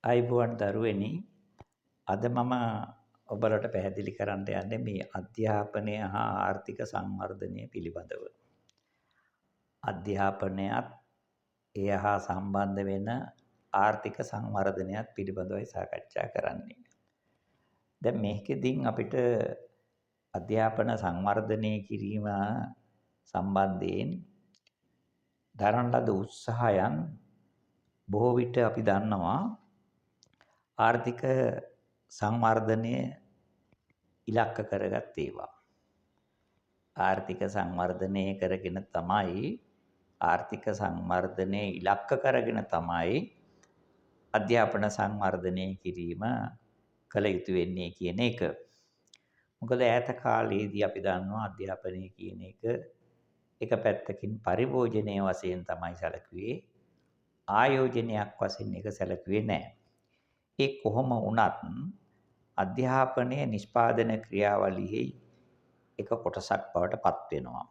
ආයුබෝවන් දරුවනි, අද මම ඔබලට පැහැදිලි කරන්න යන්නේ මේ අධ්‍යාපනය හා ආර්ථික සංවර්ධනය පිළිබඳව. අධ්‍යාපනයත් එය හා සම්බන්ධ වෙන ආර්ථික සංවර්ධනයත් පිළිබඳවයි සාකච්ඡා කරන්නේ. දැන් මේකෙදින් අපිට අධ්‍යාපන සංවර්ධනය කිරීම සම්බන්ධයෙන් දරන ලද උත්සාහයන් බොහෝ විට අපි දන්නවා ආර්ථික සංවර්ධනය ඉලක්ක කරගත් ඒවා. ආර්ථික සංවර්ධනය කරගෙන තමයි, ආර්ථික සංවර්ධනය ඉලක්ක කරගෙන තමයි අධ්‍යාපන සංවර්ධනය කිරීම කළ යුතු වෙන්නේ කියන එක. මොකද ඈත කාලයේදී අපි දන්නවා අධ්‍යාපනය කියන එක එක පැත්තකින් පරිභෝජනය වශයෙන් තමයි සැලකුවේ, ආයෝජනයක් වශයෙන් එක සැලකුවේ නෑ. ඒ කොහොම වුණත් අධ්‍යාපනය නිෂ්පාදන ක්‍රියාවලියෙහි එක කොටසක් බවට පත් වෙනවා.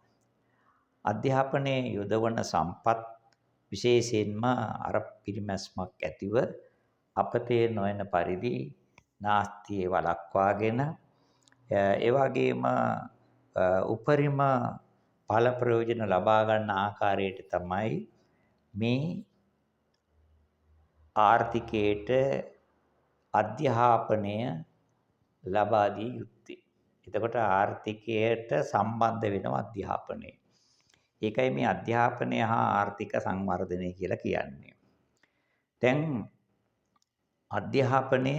අධ්‍යාපනයේ යොදවන සම්පත් විශේෂයෙන්ම අර පිරිමැස්මක් ඇතිව අපතේ නොයන පරිදි නාස්තිය වළක්වාගෙන, ඒ වගේම උපරිම ඵල ප්‍රයෝජන ලබා ගන්න ආකාරයට තමයි මේ ආර්ථිකයට අධ්‍යාපනය ලබා දිය යුත්තේ. එතකොට ආර්ථිකයට සම්බන්ධ වෙනවා අධ්‍යාපනය. ඒකයි මේ අධ්‍යාපනය හා ආර්ථික සංවර්ධනය කියලා කියන්නේ. දැන් අධ්‍යාපනය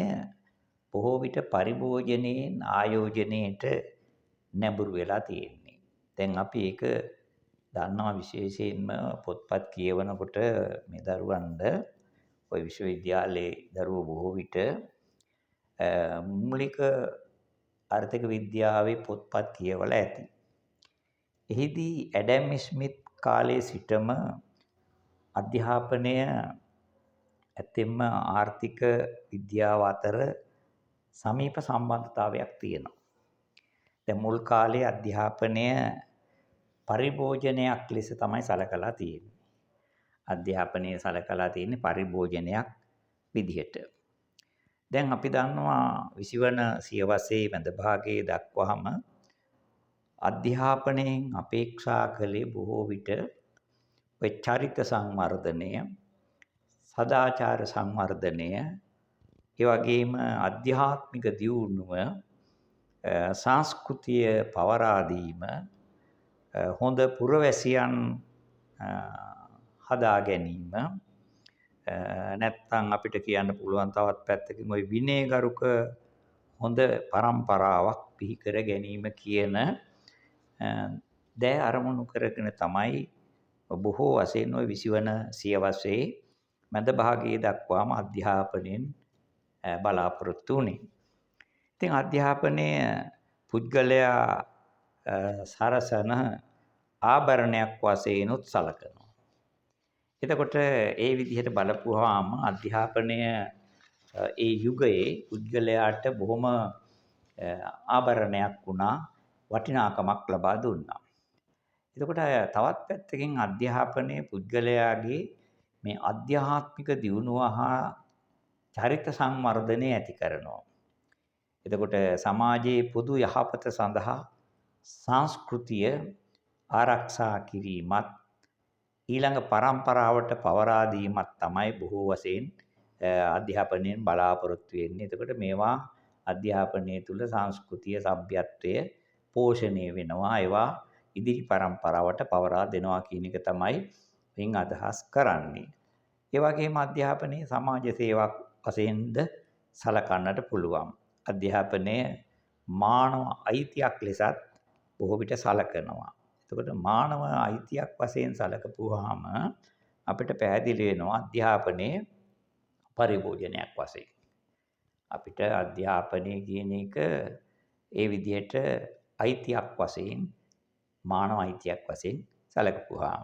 බොහෝ විට පරිභෝජනයෙන් ආයෝජනයට නැඹුරු වෙලා තියෙන්නේ. දැන් අපි ඒක දන්නවා, විශේෂයෙන්ම පොත්පත් කියවනකොට මේ දරුවන්ට ඔය විශ්වවිද්‍යාලයේ දරුවෝ බොහෝ විට මූලික ආර්ථික විද්‍යාවේ පොත්පත් කියවලා ඇති. එහිදී ඇඩම් ස්මිත් කාලයේ සිටම අධ්‍යාපනය ඇත්තෙන්ම ආර්ථික විද්‍යාව අතර සමීප සම්බන්ධතාවයක් තියෙනවා. දැන් මුල් කාලේ අධ්‍යාපනය පරිභෝජනයක් ලෙස තමයි සලකලා තියෙන්නේ. අධ්‍යාපනය සලකලා තියෙන්නේ පරිභෝජනයක් විදිහට. දැන් අපි දන්නවා 20 වන සියවසේ මැද භාගයේ දක්වාම අධ්‍යාපනයෙන් අපේක්ෂා කළේ බොහෝ විට ඔය චරිත සංවර්ධනය, සදාචාර සංවර්ධනය, ඒ වගේම ආධ්‍යාත්මික දියුණුව, සංස්කෘතිය පවරා දීම, හොඳ පුරවැසියන් හදා ගැනීම, නැත්නම් අපිට කියන්න පුළුවන් තවත් පැත්තකින් ඔය විනයගරුක හොඳ පරම්පරාවක් බිහි කර ගැනීම කියන දෑ අරමුණු කරගෙන තමයි බොහෝ වශයෙන් ඔය 20 වන සියවසේ මැද භාගයේ දක්වාම අධ්‍යාපනයෙන් බලාපොරොත්තු වුණේ. ඉතින් අධ්‍යාපනය පුද්ගලයා සරසන ආභරණයක් වශයෙන්ුත් සලකනවා. එතකොට ඒ විදිහට බලපුවාම අධ්‍යාපනය ඒ යුගයේ පුද්ගලයාට බොහොම ආභරණයක් වුණා, වටිනාකමක් ලබා දුන්නා. එතකොට තවත් පැත්තකින් අධ්‍යාපනය පුද්ගලයාගේ මේ ආධ්‍යාත්මික දියුණුව හා චරිත සංවර්ධනය ඇති කරනවා. එතකොට සමාජයේ පොදු යහපත සඳහා සංස්කෘතිය ආරක්ෂා කිරීමත් ඊළඟ පරම්පරාවට පවරා දීමත් තමයි බොහෝ වශයෙන් අධ්‍යාපනයෙන් බලාපොරොත්තු වෙන්නේ. එතකොට මේවා අධ්‍යාපනය තුළ සංස්කෘතිය, සભ્યත්වය පෝෂණය වෙනවා. ඒවා ඉදිරි පරම්පරාවට පවරා දෙනවා කියන එක තමයි මින් අදහස් කරන්නේ. ඒ වගේම අධ්‍යාපනයේ සමාජ සේවාවක් වශයෙන්ද සලකන්නට පුළුවන්. අධ්‍යාපනය මානව අයිතියක් ලෙසත් බොහෝ විට සලකනවා. එතකොට මානව අයිතියක් වශයෙන් සලකපුවාම අපිට පැහැදිලි වෙනවා අධ්‍යාපනයේ පරිභෝජනයක් වශයෙන්. අපිට අධ්‍යාපනය කියන එක ඒ විදිහට අයිතියක් වශයෙන්, මානව අයිතියක් වශයෙන් සලකපුවාම,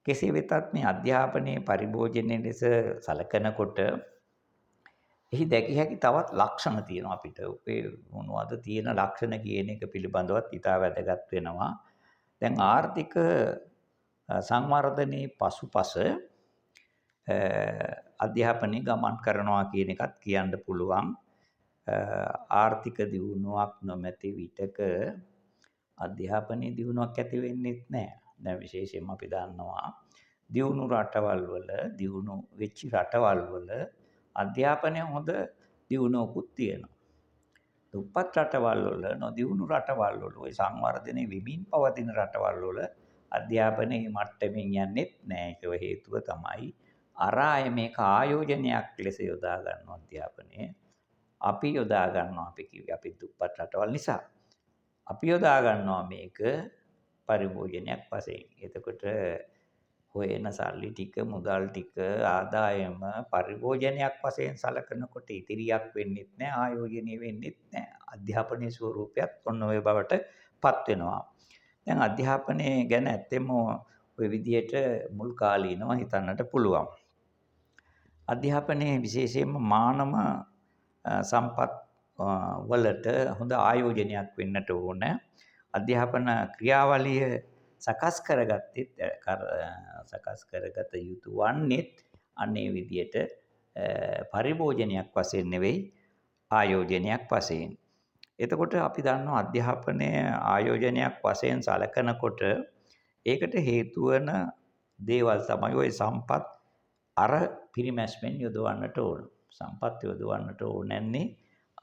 කෙසේ වෙතත් මේ අධ්‍යාපනයේ පරිභෝජනය ලෙස සලකනකොට එහි දැකිය හැකි තවත් ලක්ෂණ තියෙනවා අපිට. ඔය මොනවද තියෙන ලක්ෂණ කියන එක පිළිබඳවත් ඉතා වැදගත් වෙනවා. දැන් ආර්ථික සංවර්ධනයේ පසුපස අධ්‍යාපනය ගමන් කරනවා කියන එකත් කියන්න පුළුවන්. ආර්ථික දියුණුවක් නොමැති විටක අධ්‍යාපනයේ දියුණුවක් ඇති වෙන්නෙත් නෑ. දැන් විශේෂයෙන්ම අපි දන්නවා දියුණු රටවල් වල, දියුණු වෙච්ච රටවල් වල අධ්‍යාපනය හොඳ දියුණුවකුත් තියෙනවා. දුප්පත් රටවල් වල, නොදියුණු රටවල් වල, ඔය සංවර්ධනය වෙමින් පවතින රටවල් වල අධ්‍යාපනයේ මට්ටමින් යන්නෙත් නෑ. ඒක හේතුව තමයි අර අය මේක ආයෝජනයක් ලෙස යොදා ගන්නවා අධ්‍යාපනය. අපි යොදා ගන්නවා, අපි කිව්වේ අපි දුප්පත් රටවල් නිසා. අපි යොදා ගන්නවා මේක පරිභෝජනයක් වශයෙන්. එතකොට හොයන සල්ලි ටික, මුදල් ටික, ආදායම පරිභෝජනයක් වශයෙන් සලකනකොට ඉතිරියක් වෙන්නෙත් නෑ, ආයෝජනය වෙන්නෙත් නෑ. අධ්‍යාපනයේ ස්වරූපයත් ඔන්න ඔය බවට පත් වෙනවා. දැන් අධ්‍යාපනය ගැන ඇත්තෙම ඔය විදිහට මුල් කාලීනව හිතන්නට පුළුවන්. අධ්‍යාපනයේ විශේෂයෙන්ම මානව සම්පත් වලට හොඳ ආයෝජනයක් වෙන්නට ඕන. අධ්‍යාපන ක්‍රියාවලිය සකස් කරගත්තෙත් සකස් කරගත යුතු වන්නේත් අන්න ඒ විදිහට පරිභෝජනයක් වශයෙන් නෙවෙයි, ආයෝජනයක් වශයෙන්. එතකොට අපි දන්නවා අධ්‍යාපනය ආයෝජනයක් වශයෙන් සලකනකොට ඒකට හේතු වන දේවල් තමයි ඔය සම්පත් අර පිරිමැස්මෙන් යොදවන්නට ඕන. සම්පත් යොදවන්නට ඕනන්නේ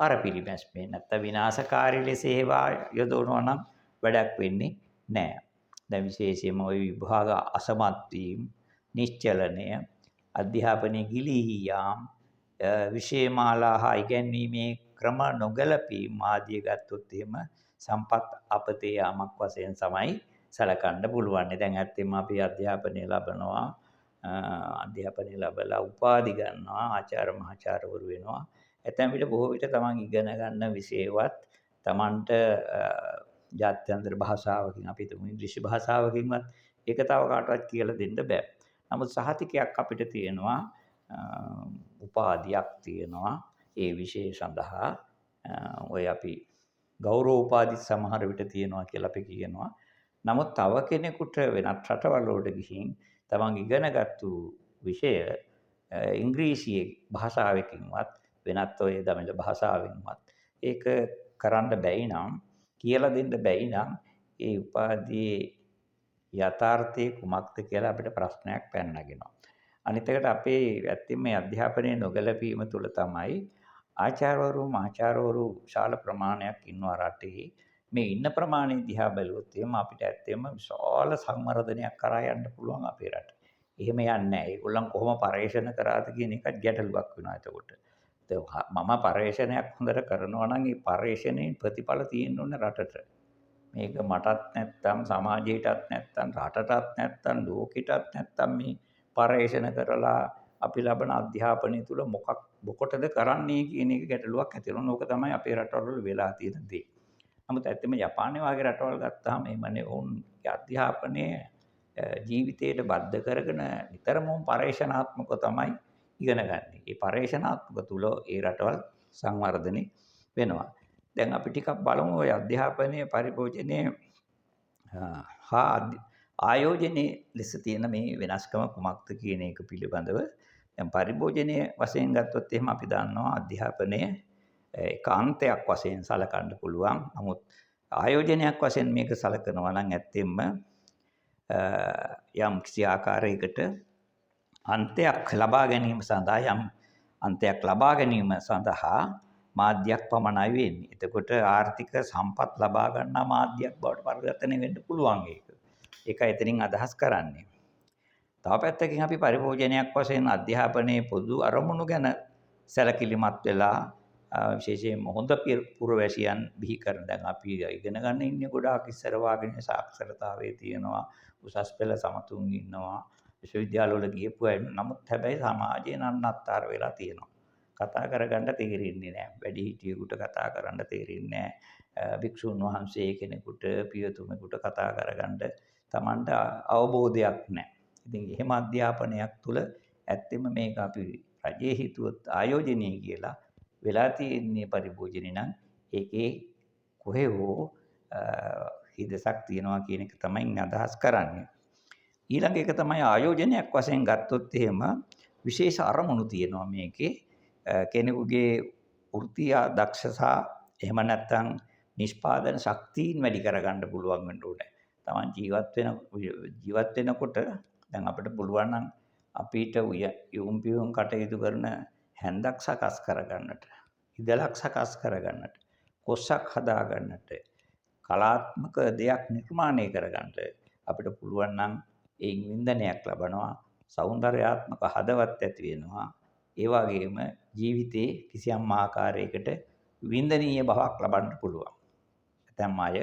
අර පිරිමැස්මෙන්. නැත්තම් විනාශකාරී ලෙස ඒවා යොදවනවා නම් වැඩක් වෙන්නේ නෑ. දැන් විශේෂයෙන්ම ඔය විභාග අසමත් වීම, නිශ්චලනය, අධ්‍යාපනයේ ගිලී යාම්, විෂය මාලා හා ඉගැන්වීමේ ක්‍රම නොගැලපීම් ආදිය ගත්තොත් එහෙම සම්පත් අපතේ යාමක් වශයෙන් තමයි සලකන්න පුළුවන්. දැන් ඇත්තෙන්ම අපි අධ්‍යාපනය ලබනවා, අධ්‍යාපනය ලැබලා උපාධි ගන්නවා, ආචාර්ය මහාචාර්යවරු වෙනවා. ඇතැම් විට බොහෝ විට තමන් ඉගෙන ගන්න විෂයවත් තමන්ට ජාත්‍යන්තර භාෂාවකින්, අපි හිතමු ඉංග්‍රීසි භාෂාවකින්වත් ඒක තව කාටවත් කියලා දෙන්න බෑ. නමුත් සහතිකයක් අපිට තියෙනවා, උපාධියක් තියෙනවා ඒ විෂය සඳහා. ඔය අපි ගෞරව උපාධි සමහර විට තියෙනවා කියලා අපි කියනවා. නමුත් තව කෙනෙකුට වෙනත් රටවල් වලට ගිහින් තමන් ඉගෙනගත්තු විෂය ඉංග්‍රීසි භාෂාවකින්වත් වෙනත් ඔය දමිළ භාෂාවෙන්වත් ඒක කරන්න බැයි නම්, කියලා දෙන්න බැයි නම්, ඒ උපාධියේ යථාර්ථය කුමක්ද කියලා අපිට ප්‍රශ්නයක් පැන නගෙනවා. අනිත් එකට අපේ ඇත්තෙන්ම මේ අධ්‍යාපනයේ නොගැලපීම තුළ තමයි ආචාර්යවරු මහාචාර්යවරු විශාල ප්‍රමාණයක් ඉන්නවා රටේ. මේ ඉන්න ප්‍රමාණය දිහා බැලුවොත් එහෙම අපිට ඇත්තෙන්ම විශාල සංවර්ධනයක් කරා යන්න පුළුවන් අපේ රට. එහෙම යන්නේ නැහැ. ඒගොල්ලන් කොහොම පර්යේෂණ කරාද කියන එකත් ගැටලුවක් වෙනවා එතකොට. මම පර්යේෂණයක් හොඳට කරනවා නම් ඒ පර්යේෂණයෙන් ප්‍රතිඵල තියෙන්න ඕනේ රටට. මේක මටත් නැත්තම් සමාජයටත් නැත්තම් රටටත් නැත්තම් ලෝකෙටත් නැත්තම් මේ පර්යේෂණ කරලා අපි ලබන අධ්‍යාපනය තුළ මොකටද කරන්නේ කියන එක ගැටලුවක් ඇති වෙනවා. ඕක තමයි අපේ රටවල් වල වෙලා තියෙන දේ. නමුත් ඇත්තටම ජපානය වගේ රටවල් ගත්තාම එහෙමනේ, ඔවුන්ගේ අධ්‍යාපනය ජීවිතයට බද්ධ කරගෙන නිතරම ඔවුන් පර්යේෂණාත්මකව තමයි ඉගෙන ගන්න. ඒ පර්යේෂණාත්මක තුල ඒ රටවල් සංවර්ධනය වෙනවා. දැන් අපි ටිකක් බලමු ඔය අධ්‍යාපනය පරිභෝජනය හා ආයෝජනයේ ලෙස තියෙන මේ වෙනස්කම කුමක්ද කියන එක පිළිබඳව. දැන් පරිභෝජනය වශයෙන් ගත්තොත් එහෙම අපි දන්නවා අධ්‍යාපනය එක අන්තයක් වශයෙන් සලකන්න පුළුවන්. නමුත් ආයෝජනයක් වශයෙන් මේක සලකනවා නම් ඇත්තෙන්ම යම් කිසි ආකාරයකට අන්තයක් ලබා ගැනීම සඳහා යම් අන්තයක් ලබා ගැනීම සඳහා මාධ්‍යයක් පමණයි වෙන්නේ. එතකොට ආර්ථික සම්පත් ලබා ගන්නා මාධ්‍යයක් බවට පරිවර්තනය වෙන්න පුළුවන් ඒක. ඒකයි එතනින් අදහස් කරන්නේ. තව පැත්තකින් අපි පරිභෝජනයක් වශයෙන් අධ්‍යාපනයේ පොදු අරමුණු ගැන සැලකිලිමත් වෙලා විශේෂයෙන්ම හොඳ පුරවැසියන් බිහි කරන, දැන් අපි ඉගෙන ගන්න ඉන්නේ ගොඩාක් ඉස්සර වාගෙන සාක්ෂරතාවයේ තියෙනවා, උසස් පෙළ සමතුන් ඉන්නවා, විශ්වවිද්‍යාලවල ගියපු අය. නමුත් හැබැයි සමාජයේ නන්නත්තර වෙලා තියෙනවා. කතා කරගන්න තේරෙන්නේ නැහැ. වැඩිහිටියෙකුට කතා කරන්න තේරෙන්නේ නැහැ. භික්ෂුන් වහන්සේ කෙනෙකුට, පියතුමෙකුට කතා කරගන්න Tamanට අවබෝධයක් නැහැ. ඉතින් එහෙම අධ්‍යාපනයක් තුළ ඇත්තෙම මේක අපි රජයේ හිතුවොත් ආයෝජනය කියලා වෙලා තියෙන්නේ පරිභෝජනේ නම් ඒකේ කොහේ හෝ හිදසක් තියෙනවා කියන එක තමයි අදහස් කරන්නේ. ඊළඟ එක තමයි ආයෝජනයක් වශයෙන් ගත්තොත් එහෙම විශේෂ අරමුණු තියෙනවා මේකේ. කෙනෙකුගේ වෘත්තීය දක්ෂතා එහෙම නැත්නම් නිෂ්පාදන ශක්තියින් වැඩි කරගන්න පුළුවන් වෙන්න ඕනේ. තමන් ජීවත් වෙනකොට දැන් අපිට පුළුවන් නම් අපිට යුම් පියුම් කටයුතු කරන හැන්දක් සකස් කරගන්නට, ඉදලක් සකස් කරගන්නට, කොස්සක් හදාගන්නට, කලාත්මක දෙයක් නිර්මාණය කරගන්නට අපිට පුළුවන් නම් එයින් වින්දනයක් ලබනවා, සෞන්දර්යාත්මක හදවත් ඇති වෙනවා. ඒ වගේම ජීවිතේ කිසියම් ආකාරයකට වින්දනීය බවක් ලබන්න පුළුවන්. ඇතැම් අය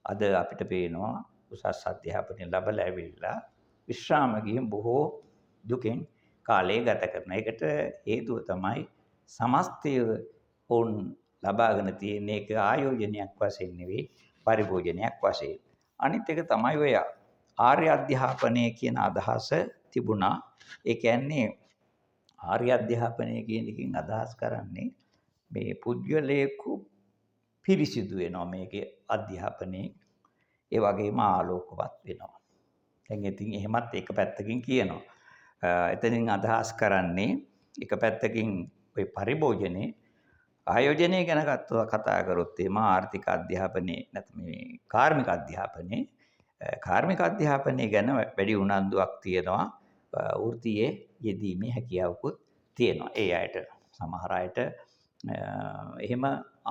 අද අපිට පේනවා උසස් අධ්‍යාපනය ලැබලා ඇවිල්ලා විශ්‍රාම ගිහින් බොහෝ දුකෙන් කාලය ගත කරනවා. ඒකට හේතුව තමයි සමස්තය ඔවුන් ලබාගෙන තියෙන එක ආයෝජනයක් වශයෙන් නෙවෙයි පරිභෝජනයක් වශයෙන්. අනිත් එක තමයි ඔය ආර්ය අධ්‍යාපනය කියන අදහස තිබුණා. ඒ කියන්නේ ආර්ය අධ්‍යාපනය කියන එකෙන් අදහස් කරන්නේ මේ පුද්ගලයෙකු පිරිසිදු වෙනවා මේකේ අධ්‍යාපනයේ. ඒ වගේම ආලෝකවත් වෙනවා. දැන් ඉතින් එහෙමත් එක පැත්තකින් කියනවා. එතනින් අදහස් කරන්නේ එක පැත්තකින් ඔය පරිභෝජනේ ආයෝජනය ගැන කතා කරොත් එම ආර්ථික අධ්‍යාපනයේ නැත්නම් මේ කාර්මික අධ්‍යාපනයේ කාර්මික අධ්‍යාපනය ගැන වැඩි උනන්දුවක් තියෙනවා. වෘත්තියේ යෙදීමේ හැකියාවකුත් තියෙනවා. ඒ අයට සමහර අයට එහෙම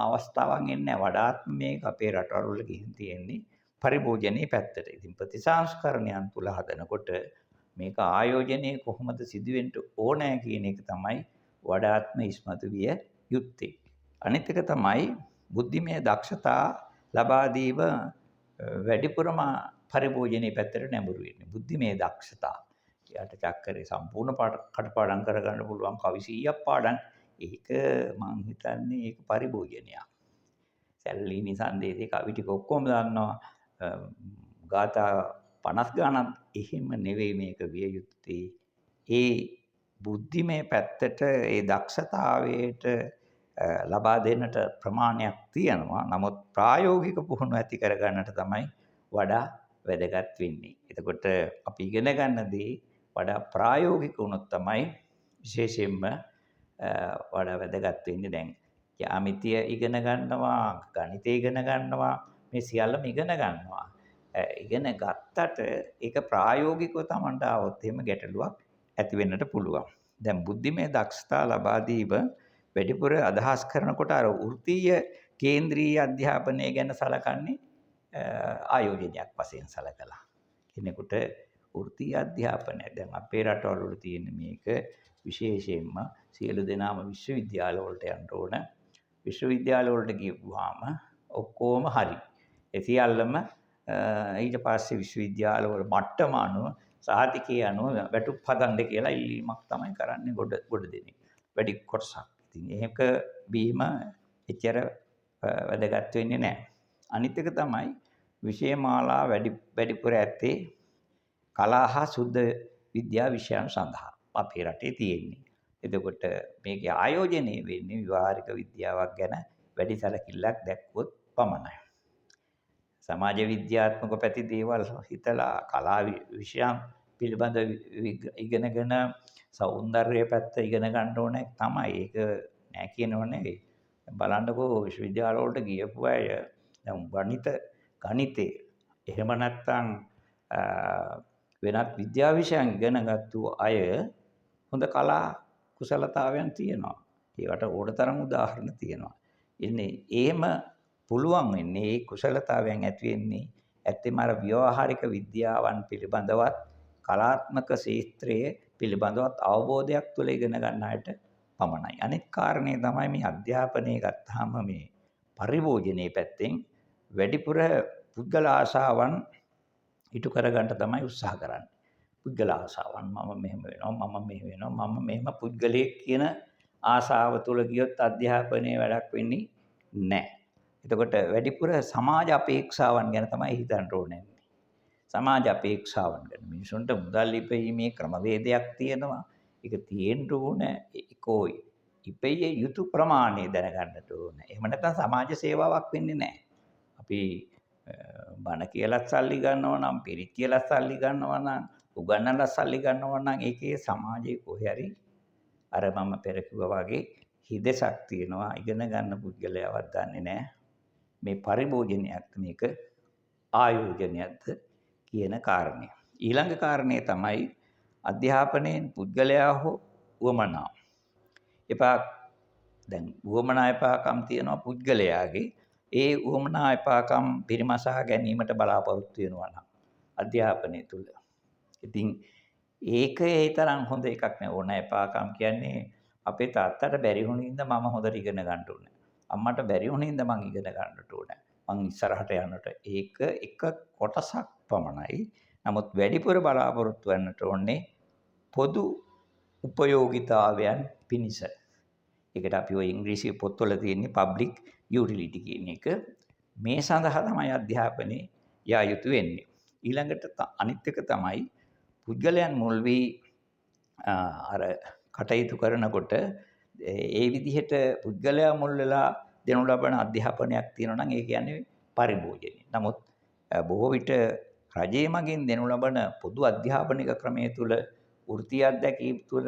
අවස්ථාවක් එන්නේ නැහැ. වඩාත්ම මේක අපේ රටවල් වල ගිහින් තියෙන්නේ පරිභෝජනයේ පැත්තට. ඉතින් ප්‍රතිසංස්කරණයන් තුල හදනකොට මේක ආයෝජනය කොහොමද සිදුවෙන්න ඕනෑ කියන එක තමයි වඩාත්ම ඉස්මතු විය යුත්තේ. අනිත් එක තමයි බුද්ධිමය දක්ෂතා ලබා දීම වැඩිපුරම පරිභෝජනයේ පැත්තට නැඹුරු වෙන්නේ. බුද්ධිමය දක්ෂතා. එයාට චක්කරේ සම්පූර්ණ කටපාඩම් කරගන්න පුළුවන් කවි 100ක් පාඩම්. ඒක මං හිතන්නේ ඒක පරිභෝජනයක්. සැලලීනි සංදේශේ කවි ටික ඔක්කොම දන්නවා. ගාථා 50 ගානක් එහෙම නෙවෙයි මේක විය යුත්තේ. ඒ බුද්ධිමය පැත්තට ඒ දක්ෂතාවයට ලබා දෙන්නට ප්‍රමාණයක් තියෙනවා. නමුත් ප්‍රායෝගික පුහුණු ඇති කරගන්නට තමයි වඩා වැදගත් වෙන්නේ. එතකොට අපි ඉගෙන ගන්න දේ වඩා ප්‍රායෝගික වුණොත් තමයි විශේෂයෙන්ම වඩා වැදගත් වෙන්නේ. දැන් ජ්‍යාමිතිය ඉගෙන ගන්නවා, ගණිතය ඉගෙන ගන්නවා, මේ සියල්ලම ඉගෙන ගන්නවා. ඉගෙන ගත්තට ඒක ප්‍රායෝගිකව තමන්ට ආවොත් එහෙම ගැටලුවක් ඇති වෙන්නට පුළුවන්. දැන් බුද්ධිමය දක්ෂතා ලබා දීම වැඩිපුර අදහස් කරනකොට අර වෘත්තීය කේන්ද්‍රීය අධ්‍යාපනය ගැන සලකන්නේ ආයෝජනයක් වශයෙන් සලකලා. කෙනෙකුට වෘත්තීය අධ්‍යාපනය දැන් අපේ රටවල් වල තියෙන මේක විශේෂයෙන්ම සියලු දෙනාම විශ්වවිද්‍යාල වලට යන්න ඕන. විශ්වවිද්‍යාල වලට ගියපුවාම ඔක්කොම හරි. ඒ සියල්ලම ඊට පස්සේ විශ්වවිද්‍යාල වල මට්ටම අනුව සහතිකයේ අනුව වැටුප් හදන්න කියලා ඉල්ලීමක් තමයි කරන්නේ ගොඩ ගොඩ දෙනෙක්. වැඩි කොටසක්. ඉතින් ඒක වීම එච්චර වැදගත් වෙන්නේ නැහැ. අනිත් එක තමයි විෂය මාලා වැඩිපුර ඇත්තේ කලා හා සුද්ධ විද්‍යා විෂයන් සඳහා අපේ රටේ තියෙන්නේ. එතකොට මේකේ ආයෝජනය වෙන්නේ ව්‍යවහාරික විද්‍යාවක් ගැන වැඩි සැලකිල්ලක් දැක්වුවොත් පමණයි. සමාජ විද්‍යාත්මක පැති දේවල් හිතලා කලා විෂයන් පිළිබඳ ඉගෙනගෙන සෞන්දර්ය පැත්ත ඉගෙන ගන්න ඕනේ තමයි. ඒක නෑ කියනව නෙවෙයි. බලන්නකෝ විශ්වවිද්‍යාල වලට ගියපු අය දැන් ගණිතේ එහෙම නැත්නම් වෙනත් විද්‍යා විෂයන් ඉගෙන ගත්තු අය හොඳ කලා කුසලතාවයන් තියෙනවා. ඒවට ඕන තරම් උදාහරණ තියෙනවා. ඉන්නේ එහෙම පුළුවන් වෙන්නේ ඒ කුසලතාවයන් ඇති වෙන්නේ ඇත්තෙම අර ව්‍යවහාරික විද්‍යාවන් පිළිබඳවත් කලාත්මක ශාස්ත්‍රයේ පිළිබඳවත් අවබෝධයක් තුළ ඉගෙන ගන්න අයට පමණයි. අනිත් කාරණේ තමයි මේ අධ්‍යාපනය ගත්තාම මේ පරිභෝජනයේ පැත්තෙන් වැඩිපුර පුද්ගල ආශාවන් ඉටු කරගන්න තමයි උත්සාහ කරන්නේ. පුද්ගල ආශාවන් මම මෙහෙම වෙනවා, මම මෙහෙම වෙනවා, මම මෙහෙම පුද්ගලයෙක් කියන ආශාව තුළ ගියොත් අධ්‍යාපනයේ වැඩක් වෙන්නේ නැහැ. එතකොට වැඩිපුර සමාජ අපේක්ෂාවන් ගැන තමයි හිතන්න ඕනේ. සමාජ අපේක්ෂාවන් ගැන මිනිසුන්ට මුදල් ඉපයීමේ ක්‍රමවේදයක් තියෙනවා. ඒක තියෙන්න ඕනේ. ඒකෝ ඉපිය යුතු ප්‍රමාණය දැනගන්නට ඕනේ. එහෙම නැත්නම් සමාජ සේවාවක් වෙන්නේ නැහැ. අපි බණ කියලාත් සල්ලි ගන්නවා නම්, පිරිත් කියලාත් සල්ලි ගන්නවා නම්, උගන්නලා සල්ලි ගන්නවා නම් ඒකේ සමාජයේ කොහේ හරි අර මම පෙර කිව්වා වගේ හිදෙසක් තියෙනවා. ඉගෙන ගන්න පුද්ගලයාවත් දන්නේ නැහැ මේ පරිභෝජනයක්ද මේක ආයෝජනයක්ද කියන කාරණය. ඊළඟ කාරණය තමයි අධ්‍යාපනයෙන් පුද්ගලයා හෝ උවමනා එපා. දැන් උවමනා එපාකම් තියෙනවා පුද්ගලයාගේ. ඒ උවමනා එපාකම් පිරිමසා ගැනීමට බලාපොරොත්තු වෙනවා නම් අධ්‍යාපනය තුල. ඉතින් ඒක ඒ තරම් හොඳ එකක් නෑ. ඕන එපාකම් කියන්නේ අපේ තාත්තට බැරි වුණ හින්දා මම හොඳට ඉගෙන ගන්න ඕනේ. අම්මට බැරි වුණ හින්දා මං ඉගෙන ගන්නට ඕනේ. මං ඉස්සරහට යන්නට. ඒක එක කොටසක් පමණයි. නමුත් වැඩිපුර බලාපොරොත්තු වෙන්නට ඕනේ පොදු උපයෝගිතාවයන් පිණිස. ඒකට අපි ඔය ඉංග්‍රීසි පොත්වල තියෙන්නේ පබ්ලික් යුටිලිටි කියන එක. මේ සඳහා තමයි අධ්‍යාපනය යා යුතු වෙන්නේ. ඊළඟට අනිත් එක තමයි පුද්ගලයන් මුල් වී අර කටයුතු කරනකොට ඒ විදිහට පුද්ගලයා මුල් වෙලා දෙනු ලබන අධ්‍යාපනයක් තියෙනවා නම් ඒ කියන්නේ පරිභෝජනය. නමුත් බොහෝ විට රජයේ මගින් දෙනු ලබන පොදු අධ්‍යාපනික ක්‍රමය තුළ, වෘත්තීය අත්දැකීම් තුළ,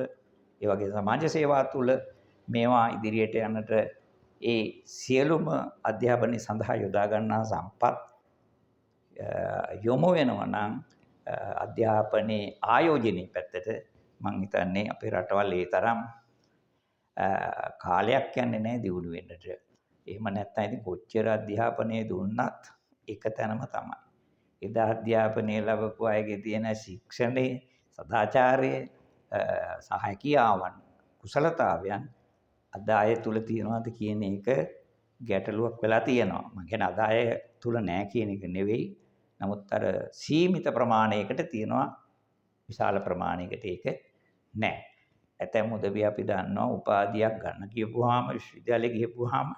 ඒ වගේ සමාජ සේවා තුළ මේවා ඉදිරියට යන්නට ඒ සියලුම අධ්‍යාපනය සඳහා යොදා ගන්නා සම්පත් යොමු වෙනවා නම් අධ්‍යාපනයේ ආයෝජනයේ පැත්තට මං හිතන්නේ අපේ රටවල් ඒ තරම් කාලයක් යන්නේ නැහැ දියුණු වෙන්නට. එහෙම නැත්නම් ඉතින් කොච්චර අධ්‍යාපනය දුන්නත් එක තැනම තමයි. එදා අධ්‍යාපනය ලැබපු අයගේ තියෙන ශික්ෂණය, සදාචාරය සහ හැකියාවන්, කුසලතාවයන් අද අය තුල තියෙනවද කියන එක ගැටලුවක් වෙලා තියෙනවා. මං කියන්නේ අද අය තුල නෑ කියන එක නෙවෙයි. නමුත් අර සීමිත ප්‍රමාණයකට තියෙනවා, විශාල ප්‍රමාණයකට ඒක නෑ. ඇතැම් උදවිය අපි දන්නවා උපාධියක් ගන්න කියපුවාම, විශ්වවිද්‍යාලේ ගියපුවාම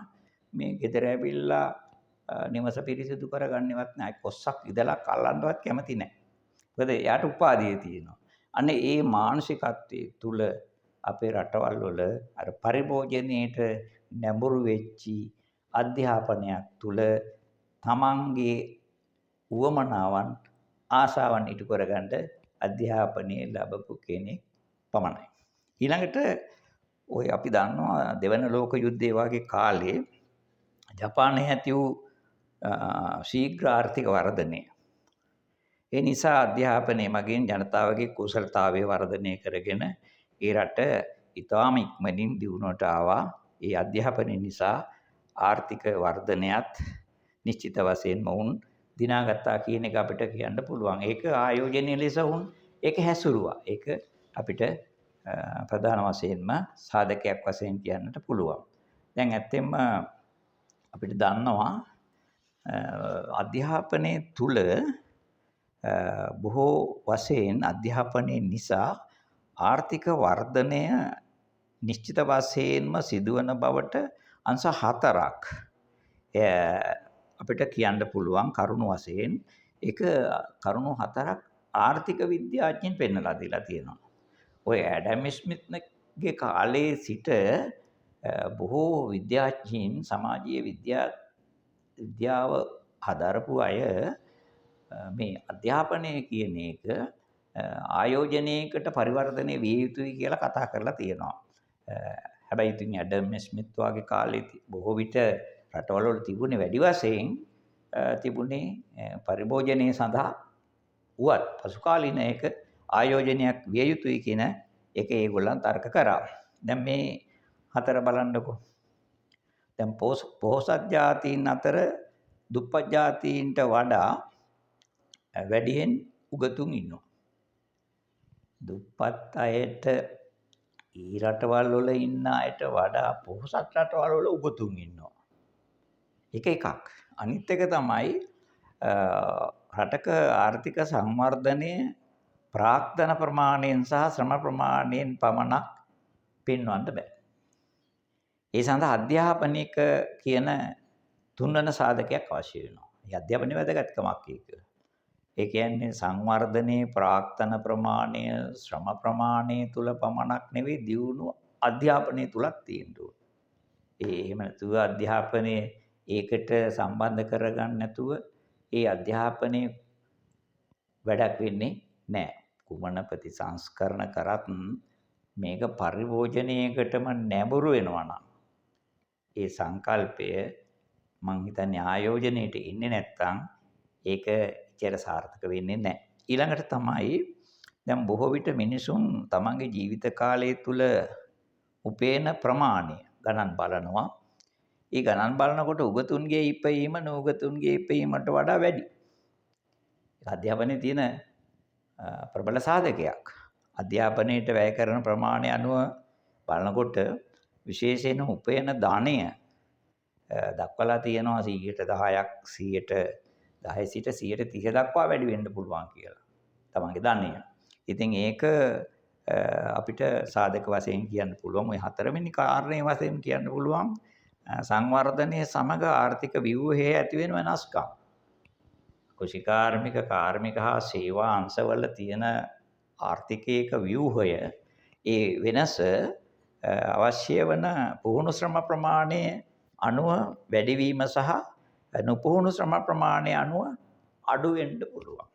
මේ ගෙදර ඇවිල්ලා නිවස පිරිසිදු කරගන්නවත් නෑ. කොස්සක් ඉදලක් අල්ලන්නවත් කැමති නෑ. මොකද එයාට උපාධිය තියෙනවා. අන්න ඒ මානසිකත්වයේ තුල අපේ රටවල් වල අර පරිභෝජනයේට නැඹුරු වෙච්චි අධ්‍යාපනයක් තුල තමන්ගේ උවමනාවන් ආශාවන් ඉටු කරගන්න අධ්‍යාපනය ලැබපු කෙනෙක් පමණයි. ඊළඟට ඔය අපි දන්නවා දෙවන ලෝක යුද්ධය වගේ කාලේ ජපානයේ ඇති වූ ශීඝ්‍ර ආර්ථික වර්ධනය. ඒ නිසා අධ්‍යාපනය මගින් ජනතාවගේ කුසලතාවය වර්ධනය කරගෙන ඒ රට ඉතාම ඉක්මනින් දියුණුවට ආවා. ඒ අධ්‍යාපනය නිසා ආර්ථික වර්ධනයත් නිශ්චිත වශයෙන්ම ඔවුන් දිනාගත්තා කියන එක අපිට කියන්න පුළුවන්. ඒක ආයෝජනය ලෙස ඔවුන් ඒක හැසිරුවා. ඒක අපිට ප්‍රධාන වශයෙන්ම සාධකයක් වශයෙන් කියන්නට පුළුවන්. දැන් ඇත්තෙන්ම අපිට දන්නවා අධ්‍යාපනය තුල බොහෝ වශයෙන් අධ්‍යාපනය නිසා ආර්ථික වර්ධනය නිශ්චිත වශයෙන්ම සිදුවන බවට අංශ හතරක් අපිට කියන්න පුළුවන් කරුණු වශයෙන්. ඒක කරුණු හතරක් ආර්ථික විද්‍යාඥයින් පෙන්වලා දීලා තියෙනවා. ඔය ඇඩම් ස්මිත්ගේ කාලයේ සිට බොහෝ විද්‍යාඥයින් සමාජීය විද්‍යාව හදාරපු අය මේ අධ්‍යාපනය කියන එක ආයෝජනයකට පරිවර්තනය විය යුතුයි කියලා කතා කරලා තියෙනවා. හැබැයි ඉතින් ඇඩම් ස්මිත් වගේ කාලේ බොහෝ විට රටවල් වල තිබුණේ වැඩි වශයෙන් තිබුණේ පරිභෝජනය සඳහා වුවත් පසු කාලීන ඒක ආයෝජනයක් විය යුතුයි කියන එක ඒගොල්ලන් තර්ක කරා. දැන් මේ හතර බලන්නකෝ. දැන් පොහොසත් ජාතීන් අතර දුප්පත් ජාතීන්ට වඩා වැඩියෙන් උගතුන් ඉන්නවා. දුප්පත් අයට ඒ රටවල් වල ඉන්න අයට වඩා පොහොසත් රටවල් වල උගතුන් ඉන්නවා. ඒක එකක්. අනිත් එක තමයි රටක ආර්ථික සංවර්ධනය ප්‍රාග්ධන ප්‍රමාණයෙන් සහ ශ්‍රම ප්‍රමාණයෙන් පමණක් පෙන්වන්න බෑ. ඒ සඳහා අධ්‍යාපනික කියන තුන්වන සාධකයක් අවශ්‍ය වෙනවා. ඒ අධ්‍යාපනයේ වැදගත්කමක් ඒක. ඒ කියන්නේ සංවර්ධනයේ ප්‍රාග්ධන ප්‍රමාණය ශ්‍රම ප්‍රමාණය තුල පමණක් නෙවෙයි දියුණුව අධ්‍යාපනය තුලත් තියෙන්න ඕන. ඒ එහෙම නැතුව අධ්‍යාපනයේ ඒකට සම්බන්ධ කරගන්න නැතුව ඒ අධ්‍යාපනයේ වැඩක් වෙන්නේ නැහැ. කුමන ප්‍රතිසංස්කරණ කරත් මේක පරිභෝජනයකටම නැඹුරු වෙනවා නම් ඒ සංකල්පය මං හිතන්නේ ආයෝජනයට එන්නේ නැත්තම් ඒක එච්චර සාර්ථක වෙන්නේ නැහැ. ඊළඟට තමයි දැන් බොහෝ විට මිනිසුන් තමන්ගේ ජීවිත කාලය තුල උපයන ප්‍රමාණය ගණන් බලනවා. ඒ ගණන් බලනකොට උගතුන්ගේ ඉපයීම නූගතුන්ගේ ඉපයීමට වඩා වැඩි. ඒක අධ්‍යාපනයේ තියෙන ප්‍රබල සාධකයක්. අධ්‍යාපනයට වැය කරන ප්‍රමාණය අනුව බලනකොට විශේෂයෙන් උපයන ධනය දක්වලා තියෙනවා 10%ක් 10% සිට 30% දක්වා වැඩි වෙන්න පුළුවන් කියලා. තමන්ගේ ධනය. ඉතින් ඒක අපිට සාධක වශයෙන් කියන්න පුළුවන්. ඔය හතරවෙනි කාරණේ වශයෙන් කියන්න පුළුවන් සංවර්ධනය සමග ආර්ථික ව්‍යුහයේ ඇති වෙන වෙනස්කම්. කෘෂිකාර්මික, කාර්මික හා සේවා අංශවල තියෙන ආර්ථිකයක ව්‍යුහය ඒ වෙනස අවශ්‍ය වන පුහුණු ශ්‍රම ප්‍රමාණය අනුව වැඩිවීම සහ නුපුහුණු ශ්‍රම ප්‍රමාණය අනුව අඩු වෙන්න පුළුවන්.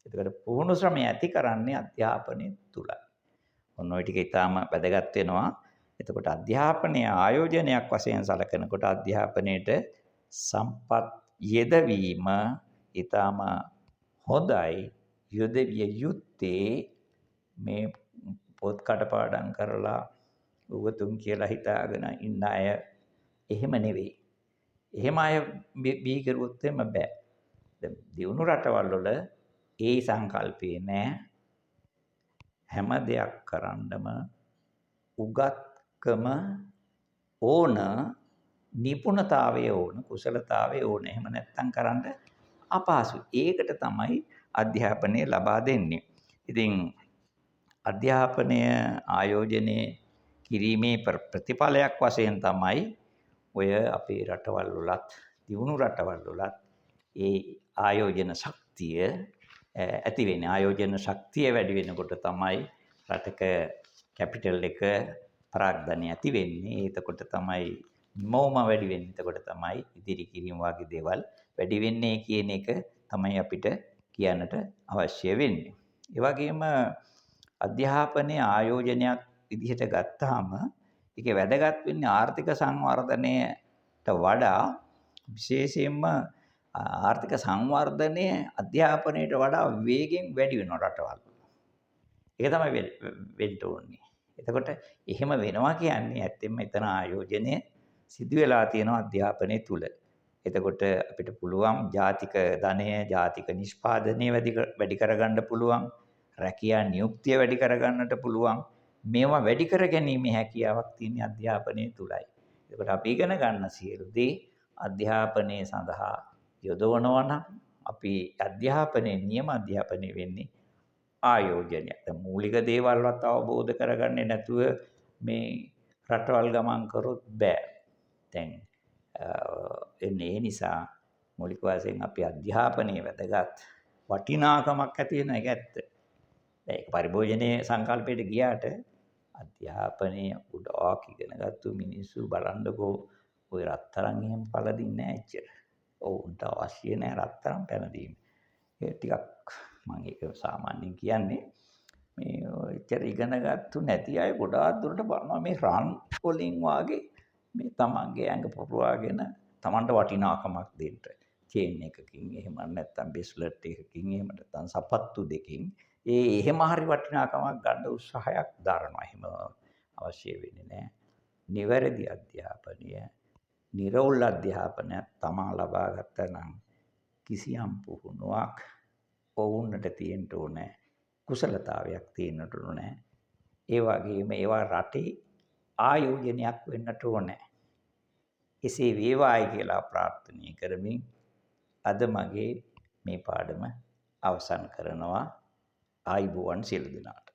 එතකොට පුහුණු ශ්‍රමය ඇති කරන්නේ අධ්‍යාපනය තුලයි. ඔන්න ඔය ටික ඉතාම වැදගත් වෙනවා. එතකොට අධ්‍යාපනය ආයෝජනයක් වශයෙන් සලකනකොට අධ්‍යාපනයට සම්පත් යෙදවීම ඉතාම හොඳයි. යොදවිය යුත්තේ මේ පොත් කටපාඩම් කරලා උගතුන් කියලා හිතාගෙන ඉන්න අය එහෙම නෙවෙයි. එහෙම අය බිහි කරුවොත් එහෙම බෑ. දැන් දියුණු රටවල් වල ඒ සංකල්පේ නෑ. හැම දෙයක් කරන්නම උගත්කම ඕන, නිපුණතාවය ඕන, කුසලතාවය ඕන. එහෙම නැත්තම් කරන්න අපහසුයි. ඒකට තමයි අධ්‍යාපනය ලබා දෙන්නේ. ඉතින් අධ්‍යාපනය ආයෝජනය කිරීමේ ප්‍රතිඵලයක් වශයෙන් තමයි ඔය අපේ රටවල් වලත් දියුණු රටවල් වලත් ඒ ආයෝජන ශක්තිය ඇති වෙන්නේ. ආයෝජන ශක්තිය වැඩි වෙනකොට තමයි රටක කැපිටල් එක ප්‍රාග්ධනය ඇති වෙන්නේ. එතකොට තමයි නිමවුම වැඩි වෙන්නේ. එතකොට තමයි ඉදිරි කිරීම වගේ දේවල් වැඩි වෙන්නේ කියන එක තමයි අපිට කියන්නට අවශ්‍ය වෙන්නේ. ඒ වගේම අධ්‍යාපනයේ ආයෝජනයක් විදිහට ගත්තාම ඒකේ වැදගත් වෙන්නේ ආර්ථික සංවර්ධනයට වඩා විශේෂයෙන්ම ආර්ථික සංවර්ධනය අධ්‍යාපනයට වඩා වේගෙන් වැඩි වෙනවා රටවල්. ඒක තමයි වෙන්න ඕනේ. එතකොට එහෙම වෙනවා කියන්නේ ඇත්තෙන්ම එතන ආයෝජනය සිදු වෙලා තියෙනවා අධ්‍යාපනය තුල. එතකොට අපිට පුළුවන් ජාතික ධනය, ජාතික නිෂ්පාදනය වැඩි කරගන්න පුළුවන්, රැකියා නියුක්තිය වැඩි කරගන්නට පුළුවන්. මේවා වැඩි කර ගැනීමේ හැකියාවක් තියෙන අධ්‍යාපනය තුලයි. එතකොට අපි ඉගෙන ගන්න සියලු දේ අධ්‍යාපනය සඳහා යොදවනවා නම් අපි අධ්‍යාපනයේ නියම අධ්‍යාපනය වෙන්නේ ආයෝජනයක්. දැන් මූලික දේවල්වත් අවබෝධ කරගන්නේ නැතුව මේ රටවල් ගමන් කරොත් බෑ. දැන් එන්නේ ඒ නිසා මූලික වශයෙන් අපි අධ්‍යාපනයේ වැදගත් වටිනාකමක් ඇති වෙන එක ඇත්ත. දැන් ඒක පරිභෝජනයේ සංකල්පයට ගියාට අධ්‍යාපනයේ ගොඩාක් ඉගෙනගත්තු මිනිස්සු බලන්නකෝ ඔය රත්තරන් එහෙම පළදින්නේ නෑ එච්චර. ඔවුන්ට අවශ්‍ය නෑ රත්තරන් පැනදීම. ඒ ටිකක් මම ඒක සාමාන්‍යයෙන් කියන්නේ මේ එච්චර ඉගෙනගත්තු නැති අය ගොඩාක් දුරට බලනවා මේ රන් වලින් වාගේ මේ තමන්ගේ ඇඟ පුරවාගෙන තමන්ට වටිනාකමක් දෙන්න. චේන් එකකින් එහෙම නැත්නම් බ්‍රේස්ලට් එකකින් එහෙම නැත්නම් සපත්තු දෙකකින් ඒ එහෙම හරි වටිනාකමක් ගන්න උත්සාහයක් දරනවා. එහෙම අවශ්‍ය වෙන්නේ නෑ. නිවැරදි අධ්‍යාපනය, නිරවුල් අධ්‍යාපනයක් තමා ලබා ගත්තා නම් කිසියම් පුහුණුවක් ඔවුන්ට තියෙන්න ඕනේ. කුසලතාවයක් තියෙන්නට ඕනේ. ඒ වගේම ඒවා රටේ ආයෝජනයක් වෙන්නට ඕනේ. එසේ වේවායි කියලා ප්‍රාර්ථනා කරමින් අද මගේ මේ පාඩම අවසන් කරනවා. ආයුබෝවන් සියලු දෙනාට.